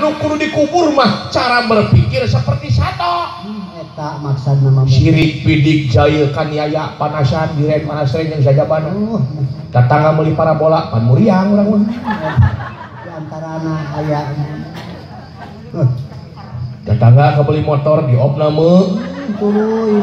Nu kudu dikubur mah cara berpikir seperti sato. Eta maksudna mah sirik pidik jail kaniaya panasan direk panasreng jeung sajabana. Tatangga meuli parabola pan muriang urang mah. Di antarana aya tetangga kebeli motor di opname tuluy.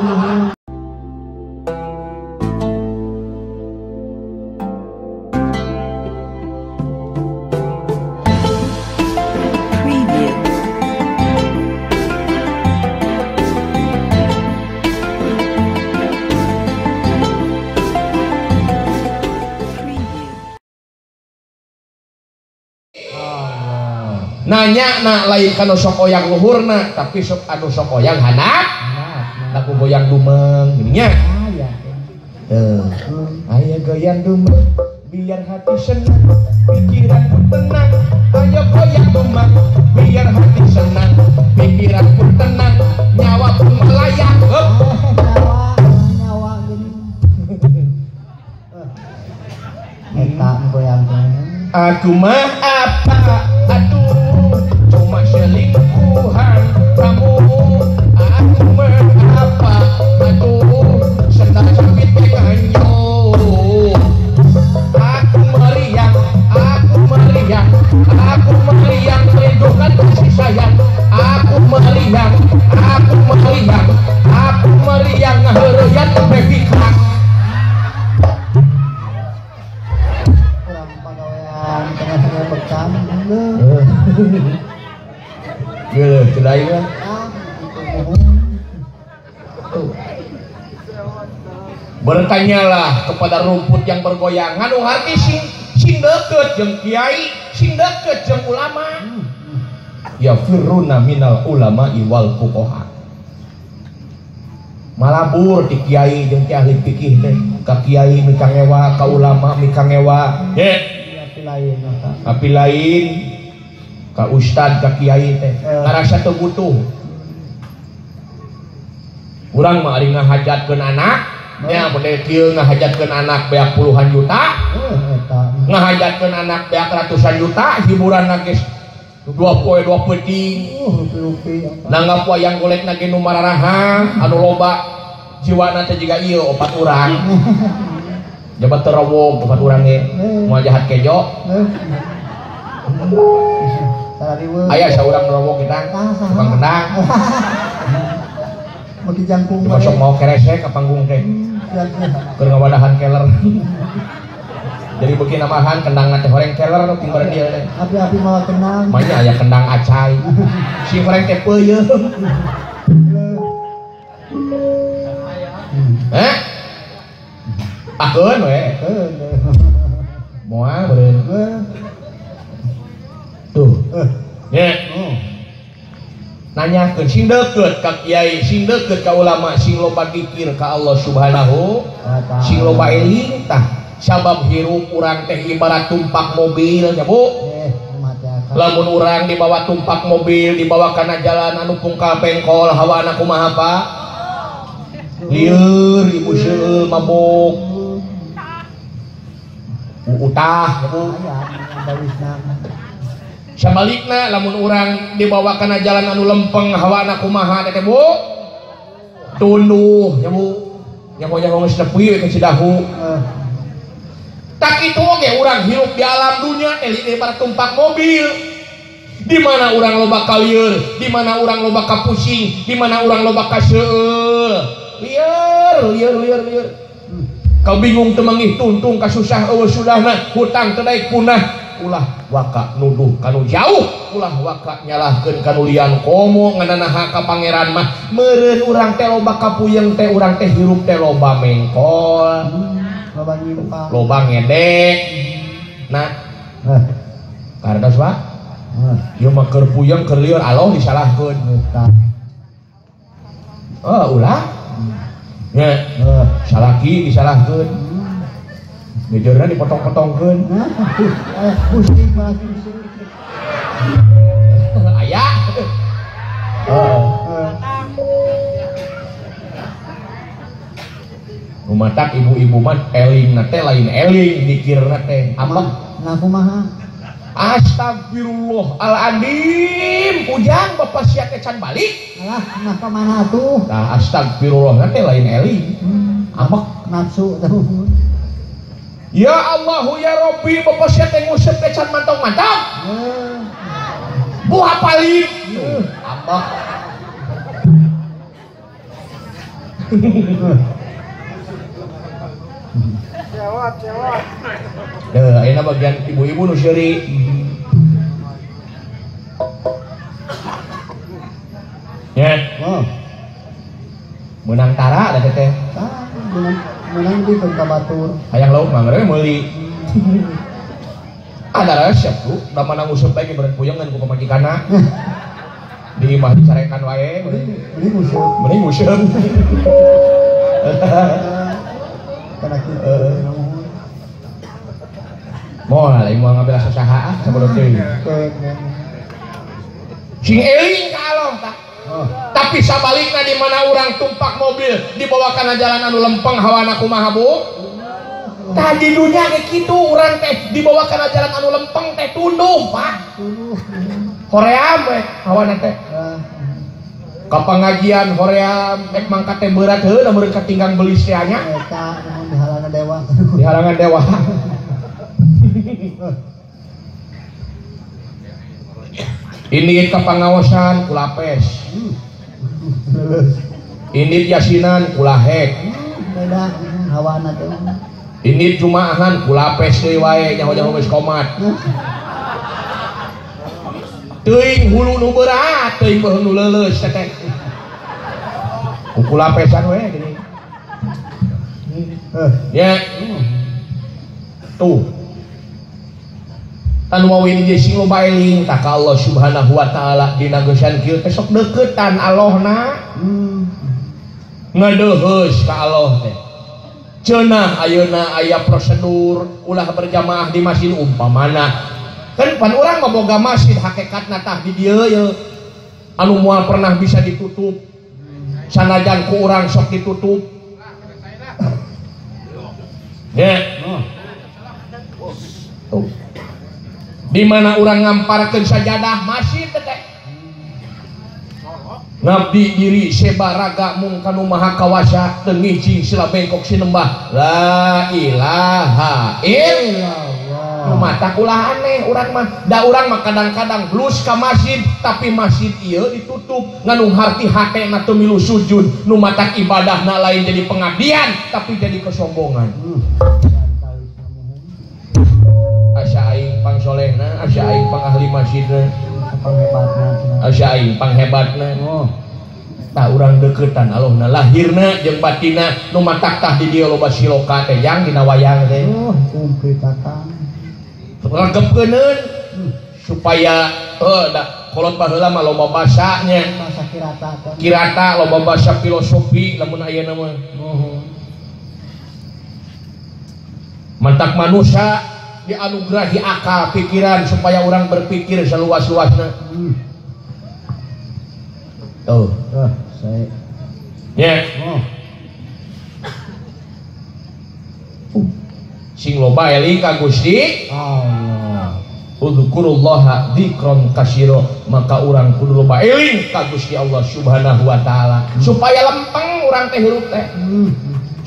Nanya na lain kanu sok oyang luhurna tapi sok anu sok oyang handap laku goyang dumeng gini nya. Ayo goyang dumeng biar hati senang pikiran pun tenang. Ayo goyang dumeng biar hati senang pikiran pun tenang nyawa pun melayang. Nyawa gini. Eta goyang. Aku mah apa atuh cuma selingkuhan kamu. Aku mah apa atuh sendal jepit penganyo. Aku meriang, aku meriang, aku meriang merindukan kasih sayang. Aku meriang, aku meriang, aku meriang ngaheureyan baby kak. Geuleuh cedai mah. Bertanyalah kepada rumput yang bergoyang anu harti sing sing deukeut jeung kiai, sing deukeut jeung ulama. Ya firruna minal ulama wal fuqaha. Malabur ti kiai jeung ti ahli fikih teh, ka kiai mikangewa, ka ulama mikangewa. Ye. Api lain ka ustad ka kiai teh ngarasa teu butuh. Urang mah ari ngahajatkeun anak nya model kieu ngahajatkeun anak beak puluhan juta, ngahajatkeun anak beak ratusan juta, hiburan geus dua poe dua peuting. Nanggap wayang golek na ge nu mararaha anu loba jiwana teh jiga ieu opat urang. Jabat terowong opat urang ge moal jahat kejo. Aya saurang nerowong kita tukang kendang. Bagi jangkung sok mau keresek ka panggung teh. Keur ngawadahan keler. Jadi beuki namahan kendang teh horeng keler nu timbar dieu teh. Api-api mawa kendang. Manya aya kendang acai. Si horeng teh peuyeum. Heh? Akeun we. Moal beureun. Tuh. Nya. Nanyakeun sing deukeut ka kiai, sing deukeut ka ulama, sing loba dikir ka Allah Subhanahu, sing loba eling tah. Sabab hirup urang teh ibarat tumpak mobil nya Bu. Lamun urang dibawa tumpak mobil, dibawa kana jalan anu pungkal pengkol, hawana kumaha Pak? Lieur ibu seueul mabok. Utah nya Bu. Sabalikna lamun urang dibawa kana jalan anu lempeng hawana kumaha teh Bu? Tunduh nya Bu. Nyaho-nyaho geus nepi we ka Cidahu. Tak itu oge urang hirup di alam dunia teh ibarat tumpak mobil. Di mana urang loba kalieur, di mana urang loba kapusing, di mana urang loba kaseueul. Lieur, lieur, lieur, lieur. Kau bingung teu manggih tuntung kasusah eueuh sudahna, hutang teu daek punah. Ulah waka nuduh kanu jauh, ulah waka nyalahkeun kanu lian komo ngananaha ka pangeran mah. Meureun urang teh loba kapuyeng teh urang teh hirup teh loba mengkol, loba nyimpang, loba ngedek. Nah, kartos Pak? Ieu mah keur puyeng keur lieur aloh disalahkeun. Oh, ulah. Nya, salaki disalahkeun. Jejerna dipotong-potongkeun. Pusing mah pusing. Aya. Rumatak ibu-ibu mah eling na teh lain eling dikirna teh. Apa? Ngaku maha. Astagfirullahaladzim, ujang bapak sia teh can balik. Alah, nah ka mana atuh? Nah, astagfirullah teh lain eling. Amek nafsu tuh. Ya Allahu ya Rabbi, bapak sia teh nguseup teh can mantong-mantong. Buah paling. Amek. Cewot, cewot. Duh, ayeuna bagian ibu-ibu nu seuri. Ya. Oh. Meunang tara da teh. Tah, meunang di ka batur. Hayang lauk mah geus meuli. Ada resep tuh, da mana nguseup teh beureun puyengan ku pamajikanna. Di imah dicarekan wae, mending nguseup. Mending nguseup. Kana kitu. Moal aing moal ngabela sasaha ah sabodo teuing. Sing eling ka Allah tah. Tapi sabalikna di mana urang tumpak mobil dibawa kana jalan anu lempeng hawana kumaha bu? Tah di dunya ge kitu urang teh dibawa kana jalan anu lempeng teh tunduh Pak. Hoream we hawana teh. Ka pangajian hoream ek mangkat teh berat heuh da meureun katinggang belis teh nya. Eta mun dihalangan dewa. Dihalangan dewa. Ini ka pangaosan kulapes. Ini yasinan kulahek. Beda hawana teh. Ini jumaahan kulapes deui wae nyaho-nyaho geus komat. Teuing hulu nu berat, teuing beuheung nu leuleus teh. Ku kulapesan we gini. Ya. Tuh. Anu wawin ge sing loba eling ta ka Allah Subhanahu wa taala dina geusan kieu teh sok deuketan Allahna. Ngadeuheus ka Allah teh. Cenah ayeuna aya prosedur ulah berjamaah di masjid umpamana. Kan pan urang mah boga masjid hakikatna tah di dieu ye. Anu moal pernah bisa ditutup. Sanajan ku urang sok ditutup. Ya. Tuh. Di mana urang ngamparkeun sajadah masjid teh. Ngabdi diri sebaraga mung kanu maha kawasa teu ngijing sila bengkok sinembah la ilaha illallah. Nu matak ulah aneh urang mah. Da urang mah kadang-kadang blus ka masjid tapi masjid ieu ditutup nganu harti hatena teu milu sujud. Nu matak ibadahna lain jadi pengabdian tapi jadi kesombongan. Asa aing pangsolehna, asa aing pangahli masjidna, asa aing panghebatna. Oh. Tah urang deuketan Allahna lahirna jeung batinna nu matak tah di dieu loba siloka teh jang dina wayang teh. Oh, kumplit akang. Regepkeuneun supaya da kolot baheula mah loba basa nya. Basa kirata teh. Kirata loba basa filosofi lamun ayeuna mah. Oh. Mantak manusia dianugerahi akal pikiran supaya orang berpikir seluas-luasnya. Tuh. Saya. Ya. Oh. Sing loba eling ka Gusti Allah. Udzukurullaha dzikron katsira, maka urang kudu loba eling ka Gusti Allah Subhanahu wa taala supaya lempeng urang teh hirup teh.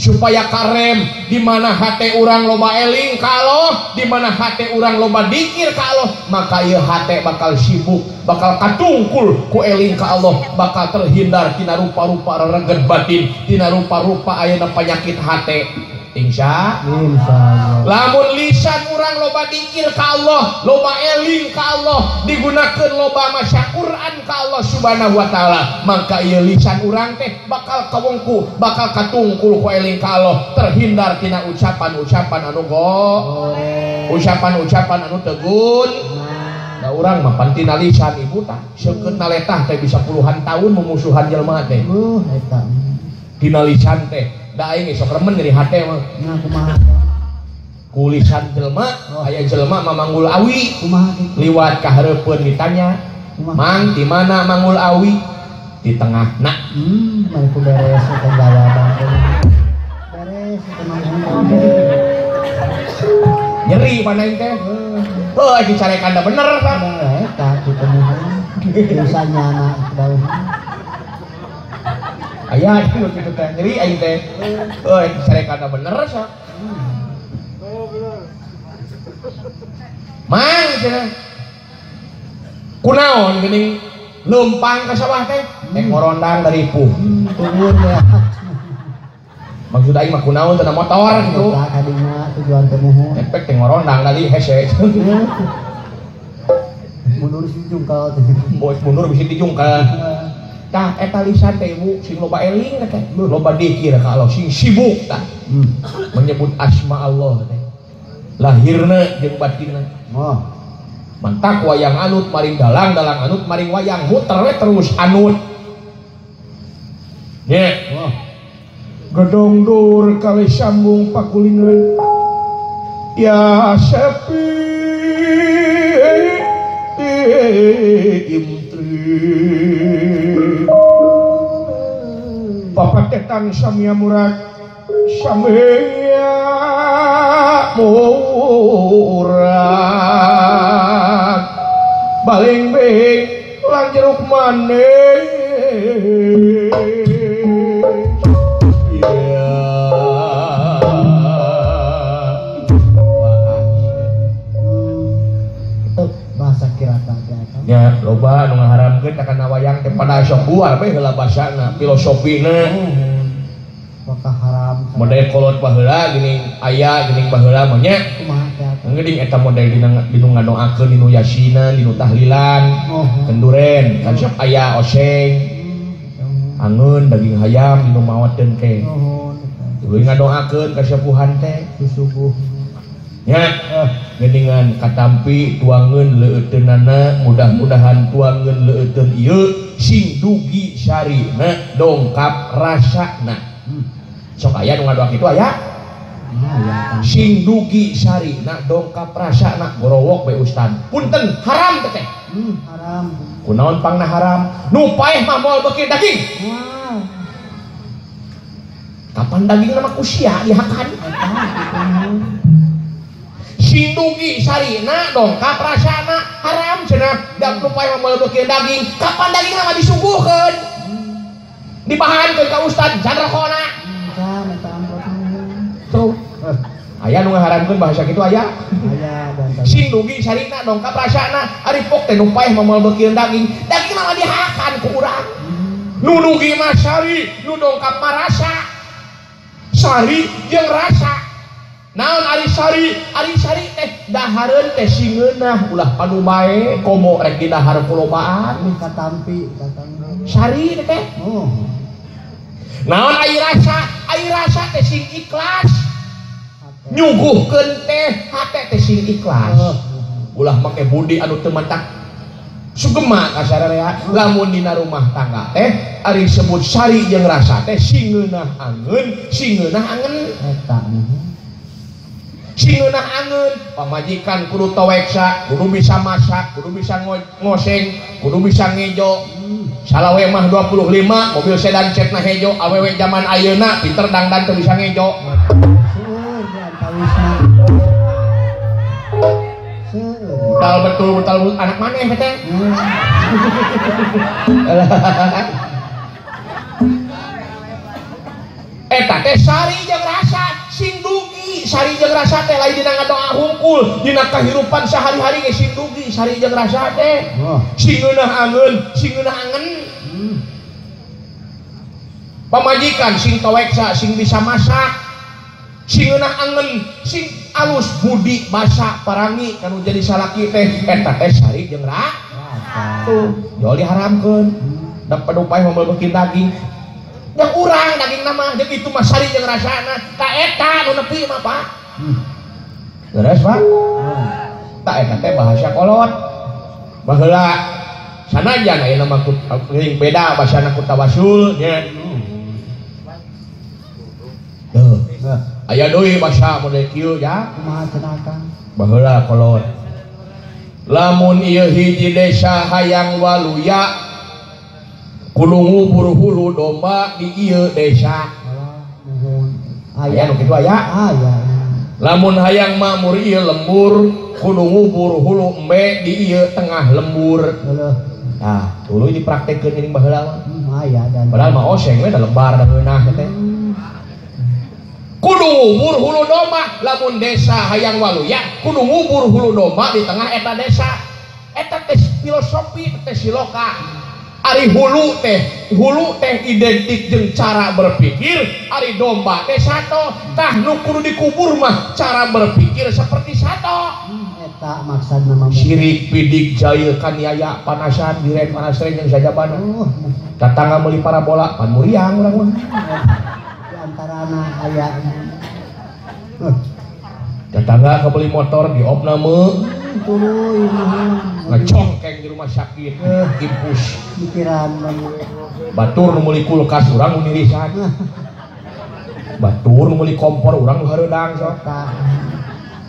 Supaya karem di mana hate urang loba eling ka Allah, di mana hate urang loba dikir ka Allah, maka ieu hate bakal sibuk, bakal katungkul ku eling ka Allah, bakal terhindar tina rupa-rupa rereget batin, tina rupa-rupa ayeuna penyakit hate. Insya Allah. Lamun lisan urang loba dikir ka Allah, loba eling ka Allah, digunakeun loba maca Quran ka Allah Subhanahu wa taala, maka ieu lisan urang teh bakal kawengku, bakal katungkul ku eling ka Allah, terhindar tina ucapan-ucapan anu ucapan-ucapan anu tegun. Da urang mah pan tina lisan ibu tah seukeut naletah teh bisa puluhan tahun memusuhan jelema teh. Eta. Tina lisan teh da aing sok remen nyeri hate mah. Nah kumaha? Ku lisan jelema, aya jelema mah manggul awi. Kumaha kitu? Liwat ka hareupeun ditanya, "Mang, di mana manggul awi?" Di tengahna. Mari ku beres eta jawaban. Beres eta mah. Nyeri mana aing teh. Heuh dicarekan da bener kan. Eta kitu mah. Dosanya anak daun. Aya kitu kitu teh nyeri aing teh. Heuh dicarekan da bener sa. Mang cenah. Kunaon geuning leumpang ka sawah teh? Teh ngorondang dari puh. Tungguan ya. Maksud aing mah kunaon teu motor gitu. Eta kadinya tujuan teh muhun. Efek teh ngorondang dari hese. Mundur sih jungkal teh. Mundur bisa dijungkal. Tah eta lisan teh ibu sing loba eling teh. Loba dikir ka Allah sing sibuk tah. Menyebut asma Allah teh. Lahirna jeung batinna. Oh. Mantak wayang anut maring dalang, dalang anut maring wayang muter we terus anut. Nya. Oh. Gedong dur kali sambung pakulingeun ya sepi imtri papatetan samia murad samia murad baling bing lan jeruk manis. Ya loba nu ngaharamkeun kana wayang teh pada sok luar bae heula basana filosofina. Maka haram. Model kolot baheula geuning aya geuning baheula mah nya. Kumaha teh? Geuning eta model dina dinu ngadoakeun dinu yasinan dinu tahlilan. Kenduren kan sok aya oseng. Angeun daging hayam dinu maotkeun teh. Tuluy ngadoakeun ka sepuhan teh susubuh. Nya geuningan katampi tuangeun leueuteunana mudah-mudahan tuangeun leueuteun ieu sing dugi sarina dongkap rasana. Sok aya nu ngadoa kitu aya? Sing dugi sarina dongkap rasana gorowok bae ustad. Punten haram teh teh. Haram. Kunaon pangna haram? Nu paeh mah moal beuki daging. Kapan daging mah kusia dihakan? Sing dugi sarina dongkap rasana haram cenah da nu paeh mah moal beuki daging. Kapan daging mah disuguhkeun? Dipahankeun ka ustad jan rokona. Tuh. Aya nu ngaharamkeun bahasa kitu aya? Aya banten. Sing dugi sarina dongkap rasana ari pok teh nu paeh mah moal beuki daging. Daging mah dihakan ku urang. Nu dugi mah sari, nu dongkap mah rasa. Sari jeung rasa. Naon ari sari? Ari sari teh dahareun teh singeunah ulah panu bae komo rek didahar kulobaan. Katampi katampi. Sari teh. Oh. Naon ari rasa? Ari rasa teh sing ikhlas. Nyuguhkeun teh hate teh sing ikhlas. Ulah make budi anu teu mantak sugema ka sararea. Lamun dina rumah tangga teh ari sebut sari jeung rasa teh singeunah angeun, singeunah angen. Eta singeunah angeun pamajikan kudu taweksa, kudu bisa masak, kudu bisa ngoseng, kudu bisa ngejo. Salawe mah 25 mobil sedan cetna hejo, awewe zaman ayeuna pinter dangdan teu bisa ngejo. Seueur antawisna. Seueur. Betal betul betal anak maneh teh. Eta teh sari jeung rasa sing dugi sari jeung rasa teh lain dina ngadoa hungkul dina kahirupan sehari-hari ge sing dugi sari jeung rasa teh. Sing ngeunah angeun, sing ngeunah angen. Pamajikan sing taweksa, sing bisa masak, sing ngeunah angen, sing alus budi basa parangi kanu jadi salaki teh eta teh sari jeung rasa. Tuh, jol diharamkeun. Da padupaeh moal beuki daging. Yang urang daging nama jeung itu mah sari jeung rasana ka eta nu nepi mah Pak. Leres Pak? Tak eta teh bahasa kolot. Baheula sanajan ayeuna mah geuning beda basana ku tawasul nya. Tuh. Aya deui basa model kieu ya. Kumaha cenah Kang? Baheula kolot. Lamun ieu hiji desa hayang waluya kudu ngubur hulu domba di ieu desa. Nuhun. Aya nu kitu aya? Aya. Lamun hayang makmur ieu lembur kudu ngubur hulu embe di ieu tengah lembur. Nah, tuluy dipraktekkeun geuning baheula mah. Aya dan padahal mah oseng we da lebar da ngeunah teh. Kudu ngubur hulu domba lamun desa hayang waluya kudu ngubur hulu domba di tengah eta desa. Eta teh filosofi teh siloka. Ari hulu teh identik jeung cara berpikir, ari domba teh sato. Tah nu kudu dikubur mah cara berpikir seperti sato. Eta maksudna mah sirik pidik jail kaniaya panasan diren panasren jeung sajabana. Tatangga meuli parabola pan muriang urang mah. Di antarana aya tetangga kebeli motor diopname tuluy ngecongkeng di rumah sakit impus pikiran batur nu meuli kulkas urang nu nirisan batur nu meuli kompor urang nu hareudang sok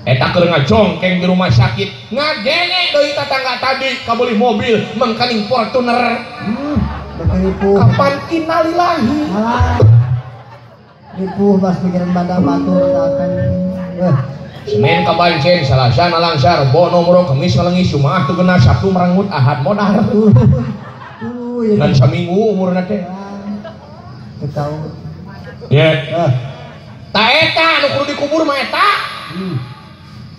eta keur ngacongkeng di rumah sakit ngagenge deui tetangga tadi kabeli mobil mangkaning Fortuner kapan innalillahi ripuh bas pikiran banda batur akan Senin ka Bancen, Salasa nalangsar, Rebo nomro, Kemis ngalengis, Jumaah teu genah, Sabtu merangut, Ahad modar. Ngan saminggu umurna teh. Teu tahu. Nya. Ta eta nu kudu dikubur mah eta.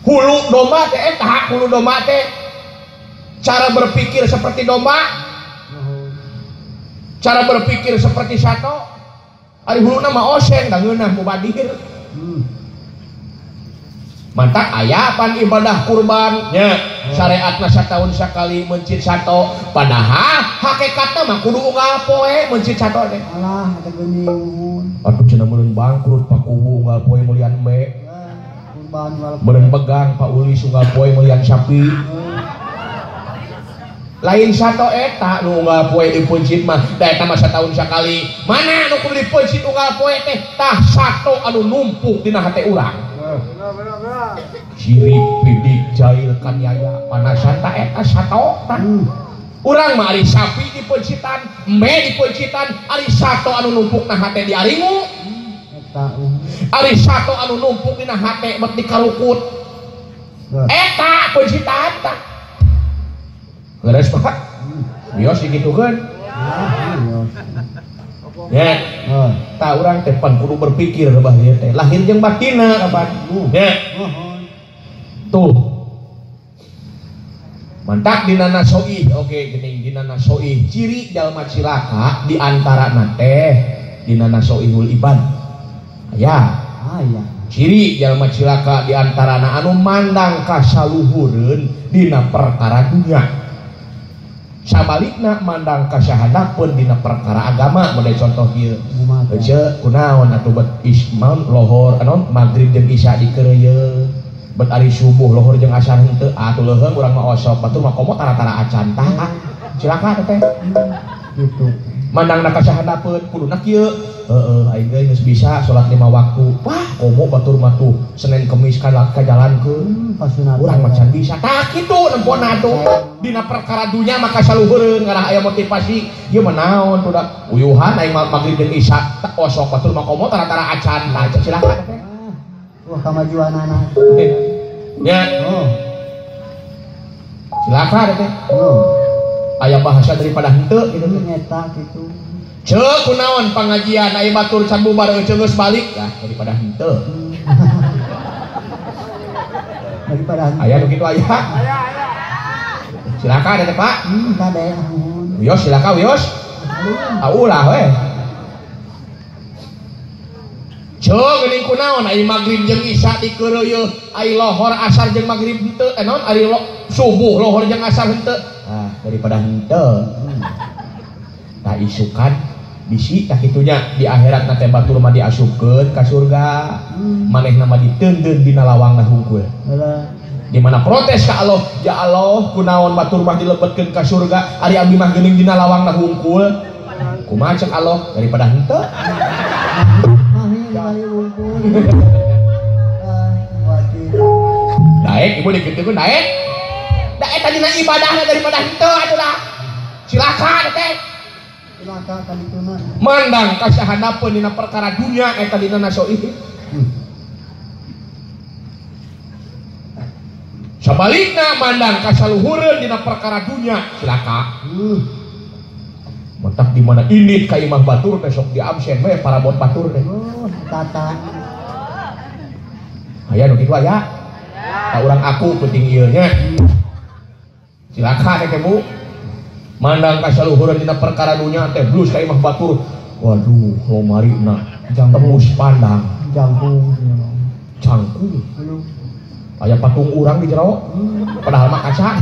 Hulu domba teh eta, hulu domba teh. Cara berpikir seperti domba. Cara berpikir seperti sato. Ari huluna mah oseng da ngeunah mubadir. Mantak aya pan ibadah kurban nya syariatna satahun sakali mencit sato padahal hakikatna mah kudu unggal poe mencit sato teh. Alah eta geuning. Atuh cenah meureun bangkrut Pak Kuwu unggal poe meulian embe. Kurban unggal poe. Meureun begang Pak Ulis unggal poe meulian sapi. Lain sato eta nu unggal poe dipeuncit mah da eta mah satahun sakali. Mana nu kudu dipeuncit unggal poe teh tah sato anu numpuk dina hate urang. Sirik pidik jail kaniaya panasan ta eta sato tah. Urang mah ari sapi dipeuncitan, embe dipeuncitan, ari sato anu numpuk na hate diaringu. Eta ari sato anu numpuk dina hate bet dikarukut. Eta peuncitan tah. Leres Pak? Bios dikitukeun. Ya, tak urang teh pan kudu berpikir bah ieu teh. Lahir jeung batinna kapan? Ya. Tuh. Mantak dina nasoih, oke geuning dina nasoih. Ciri jalma cilaka di antarana teh dina nasoihul ibad. Aya. Aya. Ciri jalma cilaka di antarana anu mandang kasaluhureun dina perkara dunya. Sabalikna mandang kasahadapeun dina perkara agama model contoh ieu. Ece kunaon atuh bet ismaun lohor anon magrib jeung isya dikeureuyeun. Bet ari subuh lohor jeung asar henteu atuh leuheung urang mah osok batur mah komo tara-tara acan tah. Cilaka teh. Gitu. Mandangna kasahadapeun kuduna kieu. Heeh aing geus geus bisa salat 5 waktu. Wah komo batur mah tuh Senin Kemis ka jalankeun. Urang mah can bisa. Tah kitu nempona atuh. Dina perkara dunya maka saluhureun ngarah aya motivasi ieu mah naon tuh da uyuhan aing magrib jeung isya osok batur mah komo tara-tara acan tah cilaka teh. Wah kamajuanana. Nya. Oh. Cilaka teh. Oh. Aya bahasa daripada henteu kitu nyeta kitu. Ceuk kunaon pangajian aya batur can bubar euceung geus balik ya daripada henteu. Daripada henteu. Aya nu kitu aya. Aya aya. Silakan teh Pak. Kade. Wios silakan wios. Ah ulah we. Ceuk geuning kunaon ari magrib jeung isya dikeureuyeun, ari lohor asar jeung magrib henteu, naon ari subuh lohor jeung asar henteu. Ah daripada henteu. Tah isukan bisi tah kitunya di akhirat na teh batur mah diasupkeun ka surga. Manehna mah diteundeun dina lawangna hungkul. Di mana protes ka Allah, ya Allah kunaon batur mah dilebetkeun ka surga, ari abdi mah geuning dina lawangna hungkul. Kumaha cek Allah daripada henteu. Daek ibu dikitukeun daek. Da eta dina ibadahna daripada henteu atuh lah. Cilaka teh. Cilaka kadituna. Mandang kasahanapeun dina perkara dunya eta dina nasoih. Sabalikna mandang kasaluhureun dina perkara dunya cilaka. Matak di mana indit ka imah batur teh sok di absen we parabot batur teh. Oh, tata. Aya nu kitu aya. Ta urang aku penting ieu nya. Cilaka teh Bu. Mandang kasaluhureun dina perkara dunya teh blus ka imah batur. Waduh, lomarina tembus pandang. Jangkung. Cangkung. Aya patung urang di jero. Padahal mah kaca.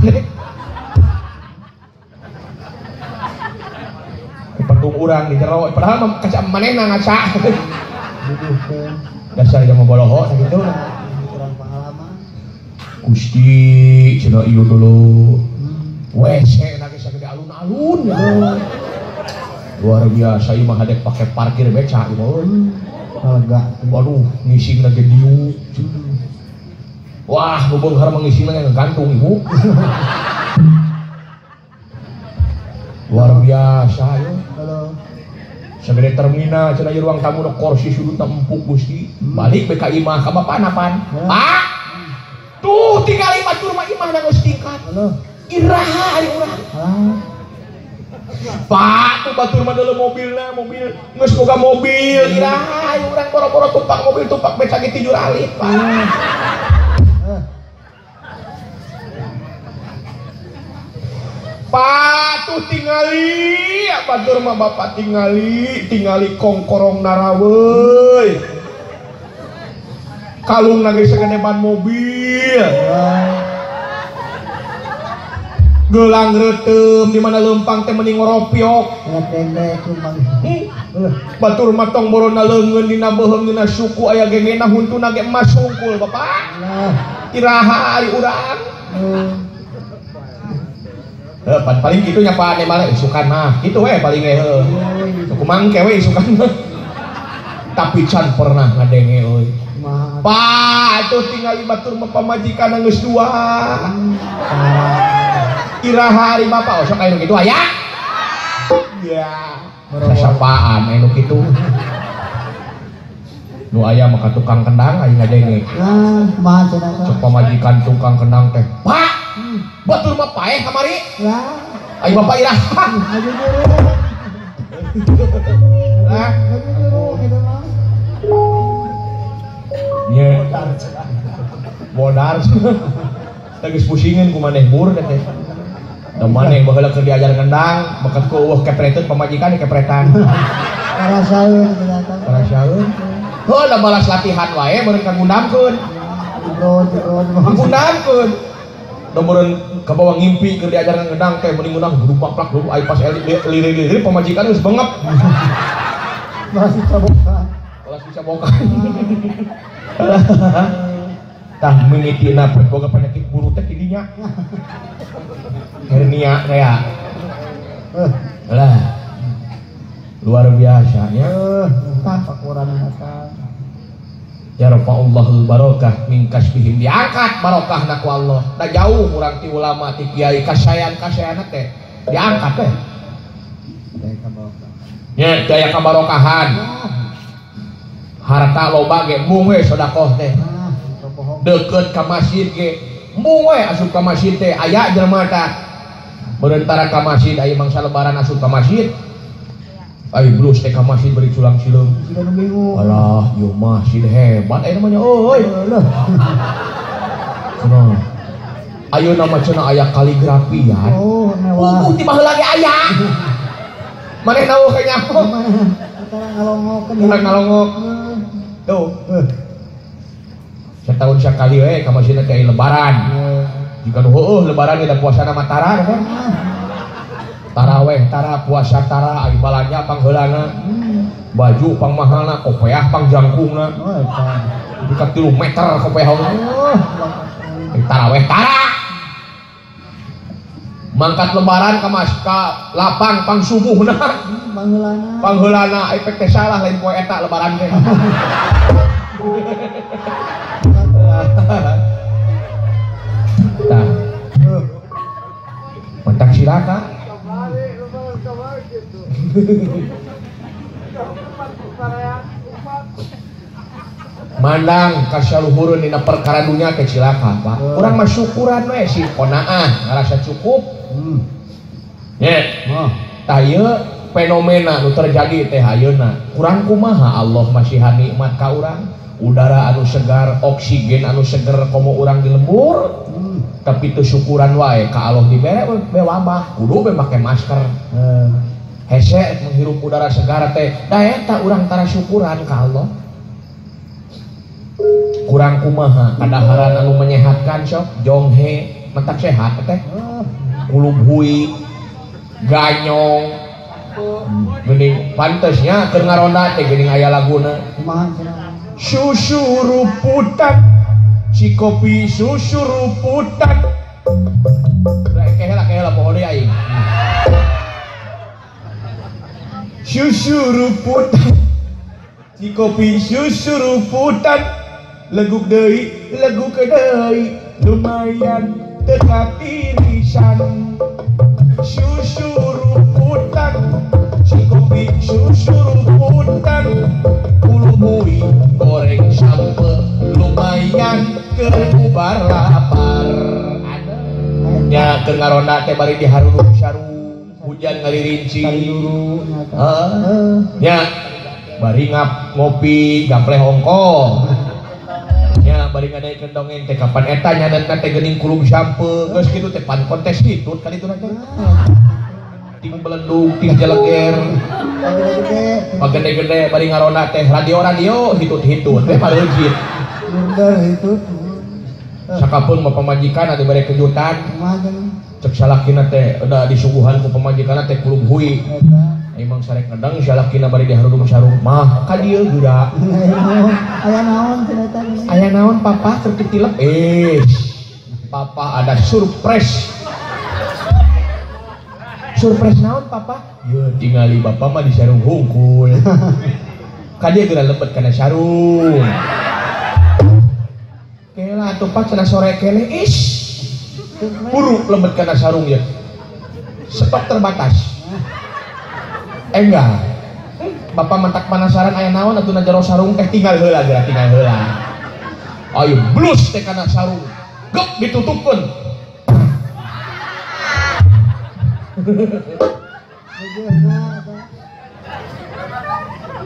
Patung urang di jero, padahal mah kaca manehna ngaca. Dasar jamu boloho sakitu. Kurang pengalaman. Gusti cenah ieu dulu. WC na ge sagede alun-alun. Luar biasa ieu mah hadek pake parkir beca ieu. Lega. Waduh, ngising lagi diuk. Wah, nu beunghar mah ngisingna ngegantung ibu. Luar biasa ieu. Sagede terminal cenah ieu ruang tamu nu kursi sudutna empuk Gusti. Balik we ka imah ka bapana pan. Pak. Tuh tinggal imah batur mah imahna geus tingkat. Iraha ari urang. Pak, tuh batur mah deuleu mobilna, mobil geus boga mobil, iraha ari urang boro-boro tumpak mobil tumpak beca ge tijur alit, Pak. Pak, tuh tingali, batur mah bapak tingali, tingali kongkorong naraweuy. Kalung ge sagede ban mobil. Gelang reuteum di mana leumpang teh mending ngoropiok. Batur mah tong borona leungeun dina beuheung dina suku aya gengena huntuna ge emas sungkul bapak. Iraha ari urang. Heuh paling kitu nya Pak mah isukan mah. Kitu we paling ge heuh. Kumaha engke we isukan mah. Tapi can pernah ngadenge euy. Pak, atuh tingali batur mah pamajikan geus dua. Iraha ari bapak, oh sok aya nu kitu aya? Ya, sasapaan aya nu kitu. Nu aya mah ka tukang kendang aya ngadenge. Lah, kumaha cenah teh? Sok pamajikan tukang kendang teh. Pak, batur mah paeh kamari. Lah, aya bapak iraha. Lah, nya modar. Geus pusingeun ku maneh bur teh. Da maneh baheula keur diajar kendang, bakat ku eueuh kepreteun pamajikan kepretan. Karasaeun ternyata. Karasaeun. Heuh da balas latihan wae meureun kagundamkeun. Kagundamkeun. Da meureun kabawa ngimpi keur diajar kendang teh mending ngundang grupak plak grup ai pas lirik-lirik pamajikan geus bengep. Balas dicabokan. Balas dicabokan. Tah mimitina boga penyakit buru teh tidinya. Hernia kayak. Lah. Luar biasa nya. Tah pakuran eta. Ya rafa'ullahul barokah min kasbihim, diangkat barokahna ku Allah. Da jauh urang ti ulama ti kiai kasayan-kasayanna teh diangkat teh. Nya daya kabarokahan. Harta loba ge mung we sedekah teh. Deukeut ka masjid ge mung we asup ka masjid teh aya jelema tah. Beurentara ka masjid aya mangsa lebaran asup ka masjid. Ai blus teh ka masjid beri culang sileung. Alah, ieu masjid hebat aya namanya euy. Cenah. Ayeuna mah cenah aya kaligrafian. Oh, mewah. Puguh ti baheula ge aya. Maneh naon ka nyaho? Tara ngalongok. Tara ngalongok. Tuh. Setahun sekali we ka masjid teh lebaran. Jika nu heueuh lebaran ge da puasana mah tara kan. Taraweh tara puasa tara ari balanja pangheulana. Baju pangmahalna, kopeah pangjangkungna. Oh eta. Duka 3 meter kopeah oge. Taraweh tara. Mangkat lebaran ka mas ka lapang pang subuhna. Pangheulana. Pangheulana efek teh salah lain poe eta lebaran teh. Tah. Mentak silaka. Mandang kasaluhureun dina perkara dunya teh cilaka Pak. Urang mah syukuran we sih qonaah ngarasa cukup. Nya. Tah ieu fenomena nu terjadi teh ayeuna. Kurang kumaha Allah masihan nikmat ka urang? Udara anu segar, oksigen anu seger komo urang di lembur. Tapi teu syukuran wae ka Allah dibere we wabah, kudu we make masker. Hese menghirup udara segar teh, da eta urang tara syukuran ka Allah. Kurang kumaha kadaharan anu menyehatkan sok jonghe mentak sehat teh. Kulub hui, ganyong. Geuning pantesnya keur ngaronda teh geuning aya laguna. Kumaha cenah? Susu ruputan si kopi susu ruputan. Kehela poho deui aing. Susu ruputan si kopi susu ruputan leguk deui leguk deui lumayan teu katirisan. Susu ruputan si kopi susu ruputan kulubui goreng sampe lumayan keur bubar lapar. Nya keur ngaronda teh bari diharurung sarung hujan ngalirinci. Nya bari ngap ngopi gapleh hongkong. Nya bari ngadaikeun dongeng teh kapan eta nyadanna teh geuning kulub sampe geus kitu teh pan kontes hitut kali itu teh. Ting belendung ting jeleger. Pagede-gede bari ngaronda teh radio-radio hitut-hitut teh pareujit. Bener hitut. Sakapeung mah pamajikan anu bere kejutan. Cek salakina teh udah disuguhan ku pamajikanna teh kulub hui. Emang sarek ngedang salakina bari diharudung sarung mah ka dieu geura. Aya naon cenah eta? Aya naon papa keur titilep? Papa ada surprise. Surprise naon papa? Ye tingali bapa mah di sarung hungkul. Ka dieu geura lebet kana sarung. Kela atuh pak cenah sore kene is. Buru lebet kana sarung ya. Stok terbatas. Enggak. Bapak mentak penasaran aya naon atuh na jero sarung teh tinggal heula geura tinggal heula. Ayo blus teh kana sarung. Gep ditutupkeun.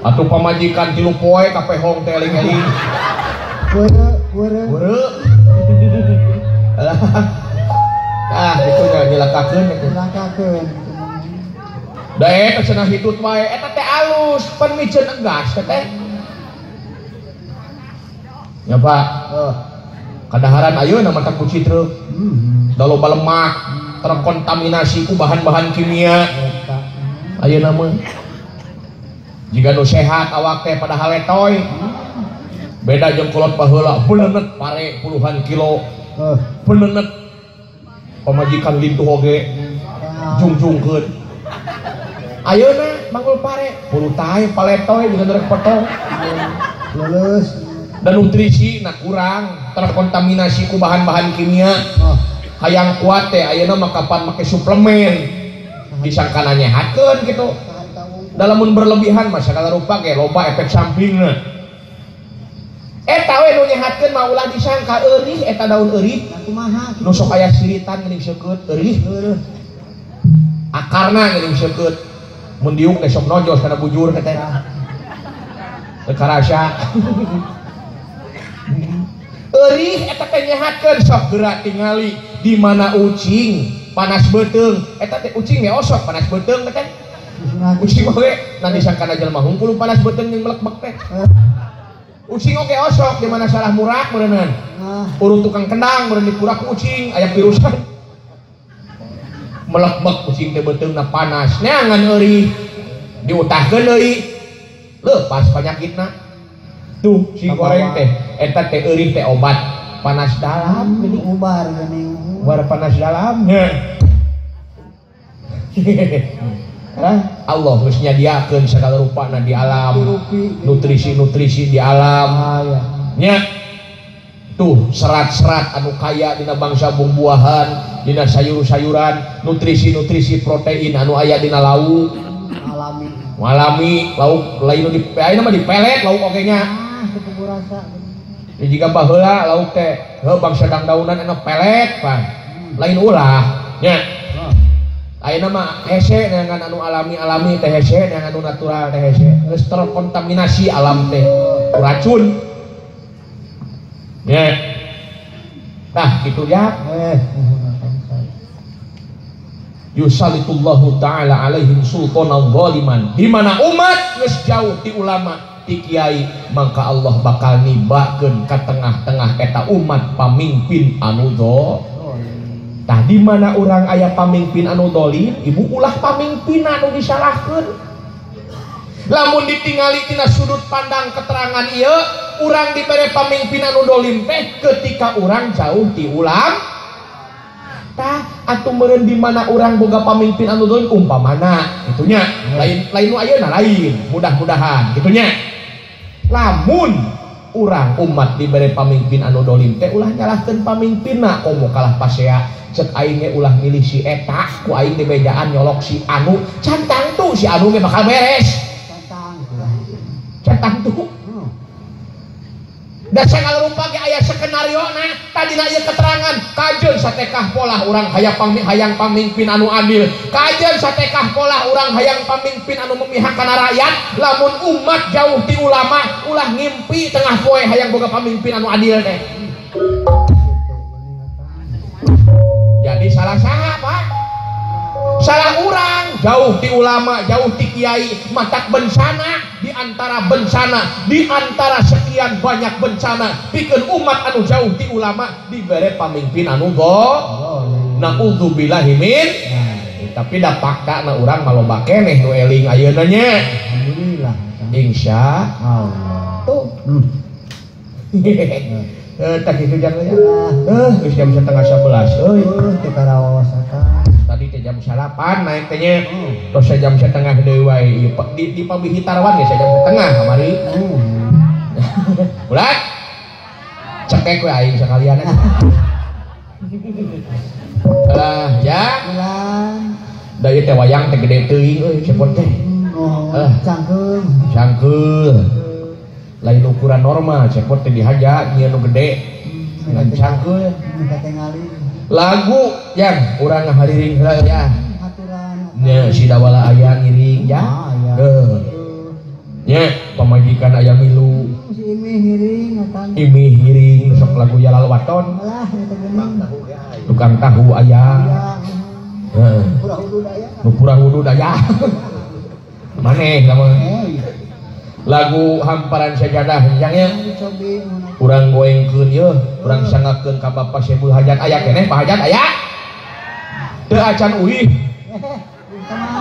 Atuh pamajikan 3 poe kapehong teh eling-eling. Weureu. Ah, itu nya nyelakakeun eta. Nyelakakeun. Da eta cenah hitut wae, eta teh alus, pan miceun enggas teh. Ya Pak. Kadaharan ayeuna mah teh kuci truk. Da loba lemak, terkontaminasi ku bahan-bahan kimia. Ayeuna mah jiga nu sehat awak teh padahal letoy. Beda jeung kolot baheula beulenet pare puluhan kilo. Beulenet pamajikan lintuh oge jungjungkeun. Ayeuna manggul pare puluh tae paletoy jeung rek potong. Lulus. Dan nutrisi na kurang, terkontaminasi ku bahan-bahan kimia. Hayang kuat teh ayeuna mah kapan make suplemen. Disangkana nyehatkeun kitu. Dalamun berlebihan mah sagala rupa ge loba efek sampingna. Eta we nu nyehatkeun mah ulah disangka eurih eta daun eurih. Kumaha nu sok aya siritan geuning seukeut eurih. Akarna geuning seukeut. Mun diuk teh sok nojos kana bujur teh. Teu karasa. Eurih eta teh nyehatkeun sok geura tingali di mana ucing panas beuteung. Eta teh ucing ge osok panas beuteung teh. Ucing oge nah disangkana jelema hungkul panas beuteung jeung melekbek teh. Ucing oge osok di mana salah murak meureunnan. Urut tukang kendang meureun dikurak ku ucing aya virusan. Melekbek ucing teh beuteungna panas neangan eurih diutahkeun deui leupas panyakitna. Tuh si goreng teh eta teh eurih teh obat panas dalam geuning ubar geuning ubar panas dalam. Allah geus nyadiakeun sagala rupana di alam, nutrisi-nutrisi di alam. Nya tuh serat-serat anu kaya dina bangsa buah-buahan, dina sayur-sayuran, nutrisi-nutrisi protein anu aya dina lauk alami. Alami lauk lain di ayeuna mah dipelet lauk oge nya. Ah, teu rasa. Jika baheula lauk teh heuh bangsa dangdaunan anu pelet pan. Lain ulah nya. Ayeuna mah hese neangan anu alami-alami teh hese neangan anu natural teh hese. Geus terkontaminasi alam teh racun. Nya. Tah kitu ya. Yusalitullahu ta'ala alaihim sultanan zaliman. Di mana umat geus jauh ti ulama, ti kiai, maka Allah bakal nibakeun ka tengah-tengah eta umat pamimpin anu zalim. Tah di mana urang aya pamimpin anu zalim, ibu ulah pamimpin anu disalahkeun. Lamun ditingali tina sudut pandang keterangan ieu, urang dibere pamimpin anu zalim teh ketika urang jauh ti ulama. Tah atuh meureun di mana urang boga pamimpin anu zalim umpamana itunya lain lain nu ayeuna lain mudah-mudahan gitunya. Lamun urang umat dibere pamimpin anu dolim teh ulah nyalahkeun pamimpinna komo kalah pasea cek aing ge ulah milih si eta ku aing dibejaan nyolok si anu can tangtu si anu ge bakal beres can tangtu. Da sagala rupa ge aya skenario na tadina ieu keterangan kajeun satekah polah urang hayang pamimpin anu adil kajeun satekah polah urang hayang pamimpin anu memihak kana rakyat. Lamun umat jauh ti ulama ulah ngimpi tengah poe hayang boga pamimpin anu adil teh. Jadi salah saha Pak? Salah urang jauh ti ulama jauh ti kiai matak bencana di antara bencana di antara sekian banyak bencana pikeun umat anu jauh ti ulama dibere pamimpin anu zalim. Naudzubillahi min. Tapi da faktana urang mah loba keneh nu eling ayeuna nya. Alhamdulillah. Insya Allah. Tuh. Tah kitu jang ya. Geus jam 10:30 euy. Teu karaos eta. Tadi teh jam 8 naik teh nya. Terus jam 9:30 deui wae ieu di Pabihitarwan ge jam 9:30 kamari. Ulah. Cekek we aing sakalian. Lah ya. Ulah. Da ieu teh wayang teh gede teuing euy cepot teh. Cangkeul. Cangkeul. Lain ukuran normal cepot teh dihaja nyieun nu gede. Ngan cangkeul. Lagu yang urang ngahariring heula ya. Nya si dawala aya ngiring ya. Heuh. Nya pamajikan aya milu. Si imih ngiring atan. Imih ngiring sok lagu Jalal Waton. Tukang tahu aya. Heeh. Nu pura hudud aya. Maneh lamun. Lagu Hamparan Sajadah nya urang goengkeun yeuh, urang sangakeun ka Bapak Syekh Hajat aya keneh Pak Hajat aya. Teu acan uih.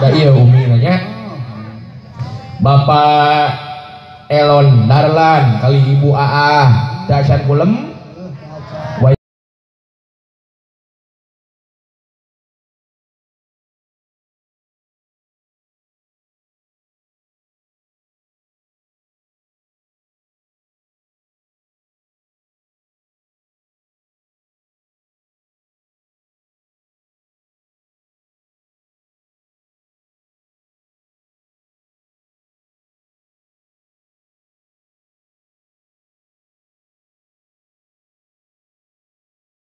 Da ieu umi nanya. Bapak Elon Darlan kali Ibu Aah teu acan kulem.